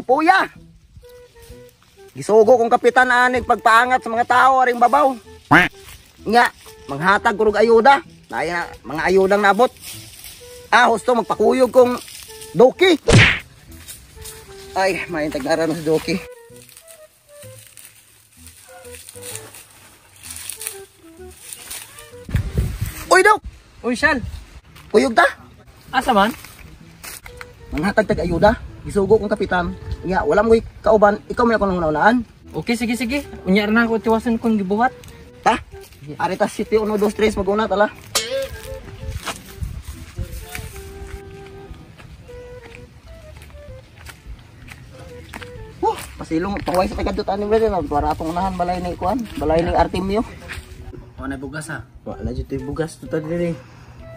Puya. Gisugo kong kapitan anig pagpaangat sa mga tao aring babaw. Nga, manghatag ko og ayuda. Naay mga ayudang naabot. Ah, husto magpakuyog kong Doki. Ay, may tagdara na si Doki. Uy, Dok! Uy, Shal! Kuyog ta? Asa man? Manghatag tag ayuda. Gisugo kong kapitan. Nga, wala mo'y kauban. Ikaw may ako nang unaan. Okay, sige, sige. Unya na ako tiwasan kong gibuhat. Ta? Arita City 1, 2, 3. Mag-una tala. Pasilong, pahuway sa tagadot aning brother. Para atong unahan, balay ni Kuan. Balay ni Artemio. Wala na bugas ha? Wala na dito yung bugas. Tuta din eh.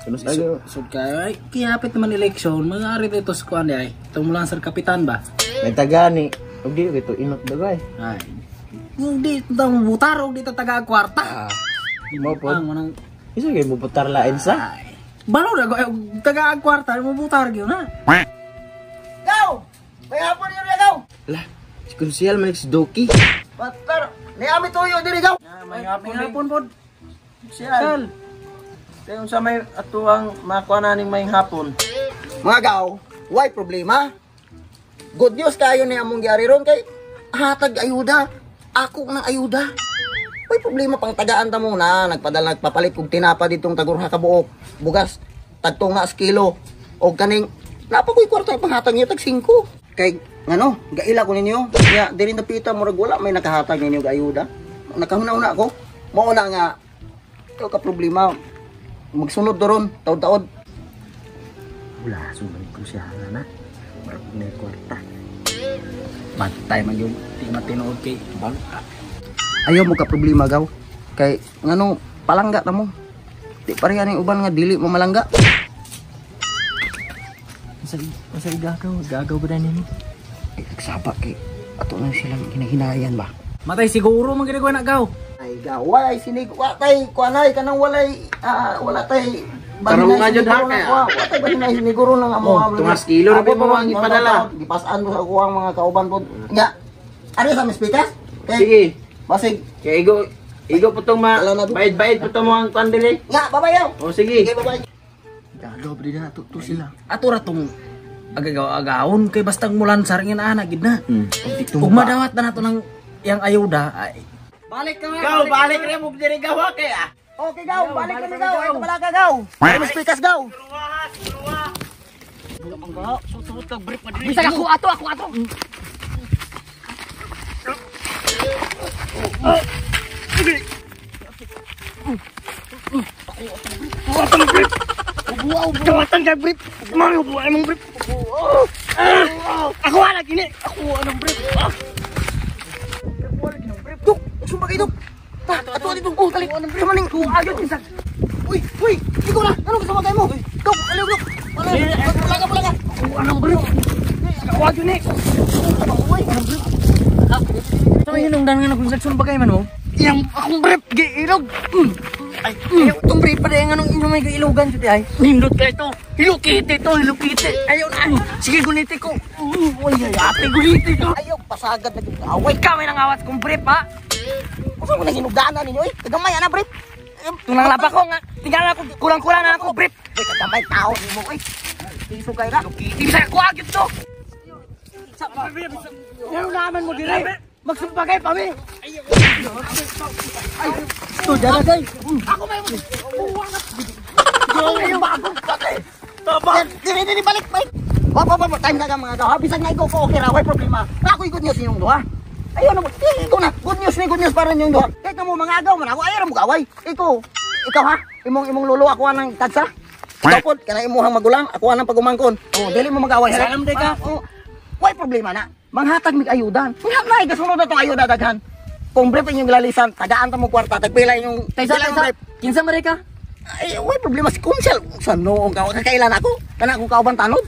Sud kayo ay, kihapit naman eleksyon, mga ari dito sa kuan ay. Tumulang sir kapitan ba? May tagani. Og di ito inot dagay. Ay. Hindi ta mo butar og di ta taga kwarta. Mo po. Ang manang Isa kay mo butar lain sa. Balo na ko taga kwarta mo butar gyud na. Go! May hapon yun na go! Lah, si Kunsial man si Doki. Patar, niami tuyo diri go. May hapon pod. Kunsial. Kaya unsa may atuang makuha na ning may hapon. Mga gaw, why problema? Good news kayo ni among giari ron kay hatag ayuda. Ako ng ayuda. Why problema pang tagaan ta muna, nagpadala nagpapalit kog tinapa ditong tagurha ka buok. Bugas tagtunga sa kilo og kaning napa koy kwarta panghatag niyo tag 5. Kay ngano, gaila ko ninyo. Nya diri napita murag wala may nakahatag ninyo og ayuda. Nakahuna-una ako. Mao na nga ito ka problema. Magsunod doron, taod-taod. Wala, sumunod ko siya na. Marag na kwarta. Bantay man yung di matinuod kay balo. Ayaw mo ka problema gaw. Kay ngano palangga ta mo. Di pareha ning uban nga dili mo malangga. Unsa igagaw? Gagaw ba ninyo? Ay nagsaba kay ato lang silang hinahinayan ba. Matay siguro man ginagawa na gaw. Ay gaway sinig wa tay kuanay kanang walay wala tay Tarungan jud ha kaya. Wa tay bahinay siniguro nang amo. Oh, tungas kilo ra mo ang ipadala. Gipasan ko sa ako ang mga kauban pod. Nya. Ari sa mispikas? Sige. Basig. Kay igo igo po tong ma bayad-bayad po tong mga kuan dili. Nya, babayaw. Oh sige. Sige, babay. Gagaw ba na to sila. Ato ra tong agagaw-agawon kay bastang mulan saringin ana gid na. Ug madawat na nato ng yang ayuda. Ay. Balik ka nga. Gaw, balik ra mo diri gawa kay ah. Okay gaw, balik kami gaw. Ay kabala ka gaw. Ay mispikas gaw. Bisag ako ato, ako ato. Kamatan ka brief. Mami buhay mong brief. Ako ala gini. Ako anong brief. Duk, sumbagay duk. Ta, ato dito. Oh, tali. Kamaning agad bisag. Uy, uy, ikaw na. Anong kasama kayo mo? Duk, aliw duk. Wala ka, wala ka. Ako anong brief. Ako agad ni. Uy, anong brief. Sa may hinungdan nga nagsumbagay man mo. Yang akong brief giilog. Ay, itong brief pa rin anong inyo may gailogan jud ay. Nindot ka ito. Hilukiti ito, hilukiti. Ayaw na. Sige, guniti ko. Uy, ate, guniti ko. Ayaw, pasagad na away. Kami nang awat kong brief ha. Kung mo na hinugdaanan ninyo, eh. Kagamay, ana, brief. Tunang laba ko nga. Tingnan ako, kulang-kulang na ako brief. Uy, kagamay, tao mo, eh. Piso kayo na. Hilukiti, bisag ako agad to. Pero naman mo dire. Magsumpagay pa mi. Ay, ito, dyan na, day. Ako may... Ayaw, bagong patay. Tama. Dire, dire, balik, balik. Wap, wap, wap, time na ka mga gawa. Bisag nga ikaw ko, okay ra, way problema. Ako good news ninyong duha. Ayaw na mo, ikaw na. Good news ni good news para ninyong duha. Kahit na mo mga agaw man ako, ayaw ra mo gaway. Ikaw, ikaw ha, imong lolo, ako anang tagsa. Ikaw pod, kana imuhang magulang, ako anang pagumangkon. Oh, dili mo magaway. Salam day ka. Oh, way problema na. Manghatag mig ayudan. Manghatag na gasunod na tong ayuda daghan. Kung brief inyong lalisan, tagaan ta mo kwarta, tagpila inyong Taysa, taysa. Kinsa man ka? Ay, way problema si Kunsel. Sa noong ka kakailan ako, kana akong kauban tanod.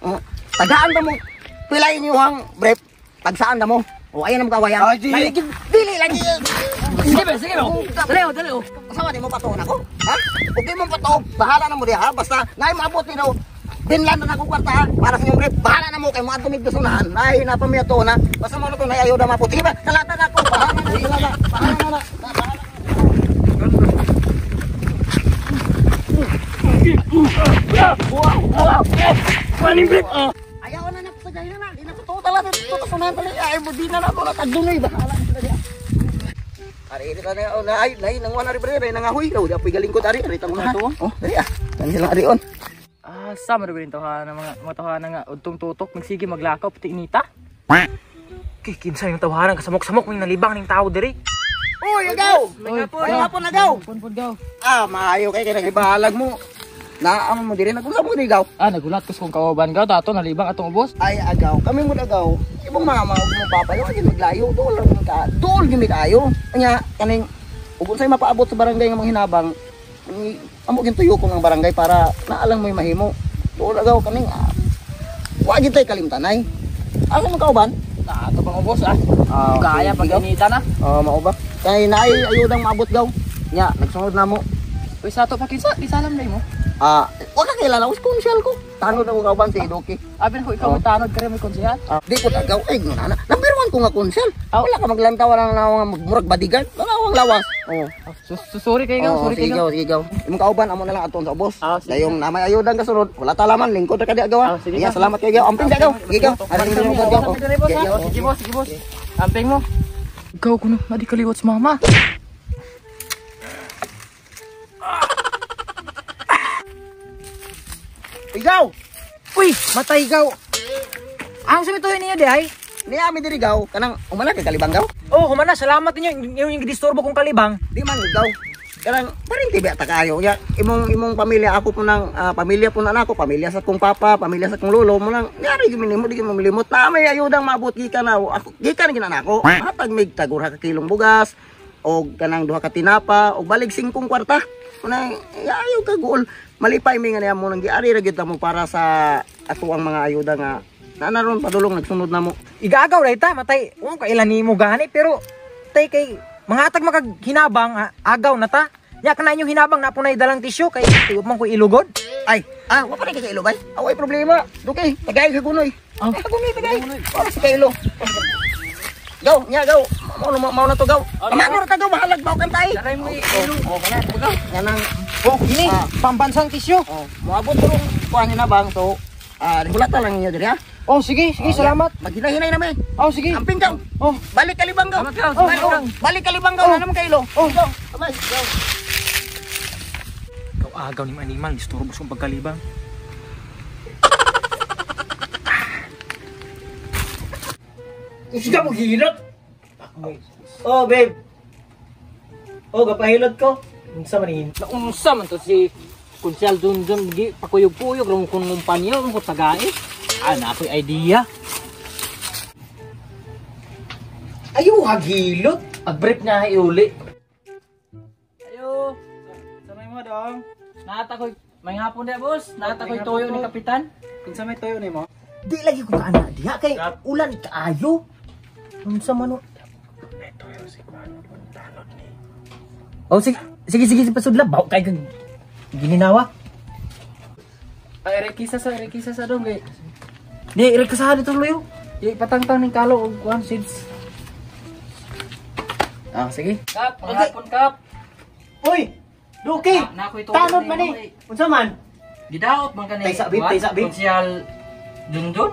Oh, tagaan ta mo pila inyong brief, tagsaan ta mo. Oh, ayan ang kawayan. Ay, dili. Dili lagi. Sige ba, sige ba. Dali, dali. Asawa di mo patuon ako? Ha? Okay mo patuon. Bahala na mo diha, basta naay maabot ni daw. Binlan na akong kwarta ha. Para sa inyong brief. Bahala na mo kay mo adto mig dusunahan. Ay na pa mi ato na. Basta mo na to nay ayuda mapot. Sige ba? Kalata na ako. Bahala na sila. Bahala na. Bahala na. Maning brief. Ayaw na na sa gaya na. Di na totoo talaga. Totoo sa tali. Ay, di na na to natagdunoy. Bahala na sila diya. Ari iri na na ay nay nangwa na ri bre nangahoy. Daw di apoy galing ko ari ari tang na. Oh, dali ah. Kan sila arion. Ah, sa man rin tawhana mga tawhana nga udtong tutok nagsige maglakaw pati inita. Kay kinsa yung tawhanan kasamok-samok may nalibang ning tao diri. Uy, agaw. Uy, hapon agaw. Ah, maayo kay kay nagibalag mo. Naam mo diri nagunsa mo ni gaw. Ah, nagulat ko sa kong kauban gaw dato nalibang atong ubos. Ay agaw, kami mo agaw. Ibang mama ug mo papa yo ay maglayo dool lang ka. Dool gyud kaayo. Anya kaning ug unsay mapaabot sa barangay nga manghinabang, amo gyud tuyo ko ng barangay para naalang mo'y mahimo. Dool agaw kaning wa gyud tay kalimtanay. Asa mo kauban? Ato bang ubos ah. Ah, Kaya pag inita na. Oh, mao ba? Kay naay ayudang maabot gaw. Nya, nagsunod na mo. Uy, sa ato pa kinsa, gisalam na mo. Ah, wa ka kilala ko konsyal ko. Tanod ako kauban si Idoki. Abi ko ikaw oh. Tanod kare may konsehal. Ah, di ko tagaw ay ngana na. Number 1 ko nga konsyal. Wala ka maglantaw na nga murag bodyguard. Wala lawas. Oh. Sorry kay gaw, sorry sige kay gaw. Sige gaw. Imong kauban amo na lang aton sa ubos. Ah, sige. Dayong na may ayudan kasunod. Wala talaman lingkod ra ka di agaw. Ah, sige, Iya, gaw. salamat kay gaw. Amping gaw. Sige gaw. Ari mo gaw. Sige boss, sige boss. Amping mo. Gaw kuno, madi kaliwat sa mama. Igaw. Uy, matay gaw. Ang sumituhin ninyo di ay? Niya ami diri gaw kanang umana kay kalibang gaw. Oh, humana, salamat ninyo yung gidisturbo kong kalibang. Di man gaw. Kanang parin tibi ta kayo. Ya imong pamilya ako po nang pamilya po na nako, pamilya sa kong papa, pamilya sa kong lolo mo nang ngari gyud nimo di gyud malimot na may ayudang maabot gikan na ako gikan gyud na nako. Hatag mig tagura ka kilong bugas og kanang duha ka tinapa og balig 5 kwarta. Unay ayaw ka goal. Malipay mi nga niya mo nang giari ra gyud mo para sa ato ang mga ayuda nga nanaron padulong nagsunod na mo. Igaagaw ra ita, matay. Oh, kailan nimo gani pero tay kay mga atag makaghinabang agaw na ta. Nya kana inyong hinabang na punay dalang tisyo kay tiwop man ko ilugod. Ay, wa pa rin kay kailo bay. Away problema. Dukay, tagay ka gunoy. Oh. Kagunoy tagay. Para sa kailo. Gaw, nya gaw. Mao na to gaw. Mao na ta gaw, bahalag bao kan tay. Daray mo ilo. Oh, kana gaw. Nganang Oh, kini pambansang tisyo. Oh, moabot turong kuan hinabang so hulata lang ninyo diri ha. Oh, sige, sige, salamat. Maghinahinay na mi. Oh, sige. Amping gaw. Oh, balik kalibang gaw. Oh, Balik kalibang gaw na naman kailo. Oh. Gaw. Kamay, gaw. Ikaw agaw ni animal, disturbo sa pagkalibang. Gusto mo hilot? Oh, babe. Oh, gapahilot ko. Unsa man ni? Naunsa man to si Konsehal Junjun gi pakuyog-kuyog ra mo kun kumpanya mo tagae. Ah, na ako'y idea. Ayo, haghilot. Ag-brief na iuli. Ayo. Samay mo dong. Naata ko'y may hapon dia, boss. Naata ko'y toyo ni kapitan. Kinsa may toyo nimo? Di lagi ko kaana diha kay ulan kaayo. Unsa man no? Oh, sige, sige, sige, pasudla baw kay kag gininawa. Ay, rekisa sa dong kay. Di rekasahan ito luyo. Di patangtang ning kalo og kuan seeds. Ah, sige. Kap, hapon kap. Uy, Duki. Na ako'y toyo. Tanod man ni. Unsa man? Gidaot man kani. Taysa, babe, taysa, babe. Konsehal Junjun.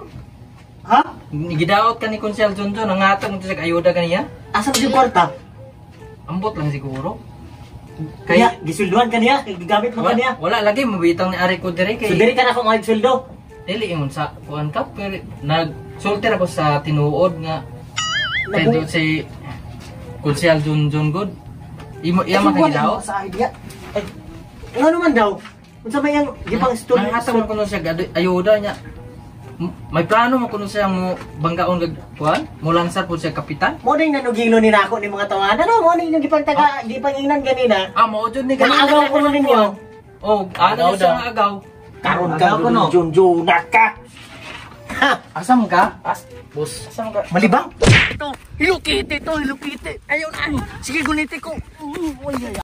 Ha? Gidaot ka ni Konsehal Junjun ang atong sa ayuda kaniya. Asa ba yung kwarta? Ambot lang siguro. Kaya gisulduhan kaniya, gigamit mo kaniya. Wala lagi mabitang ni ari ko dire kay. So diri ka na akong ay sweldo. Dili ingon sa kuan ka pero nagsulti ra ko sa tinuod nga kay do si Konsehal Junjun good. Imo iya man kay gidaot. Sa idea. Ay, ngano man daw? Unsa may ang gipang story Nanghatag man kuno siya ayuda niya. May plano man kuno siya mo banggaon kag kuan, mo lansar pud siya kapitan. Mo ning nanugilo ni nako ni mga tawanan no, mo ning yung gipang taga gipang ingnan ganina. Ah, mo jud ni ganina. Agaw ko ninyo. Oh, ano siya nga agaw? Karon ka Junjun ka. Asa man ka? Boss. Asa man ka? Malibang. Ito, Hello Kitty to, Hello Kitty. Ayun, ano. Sige, guniti ko.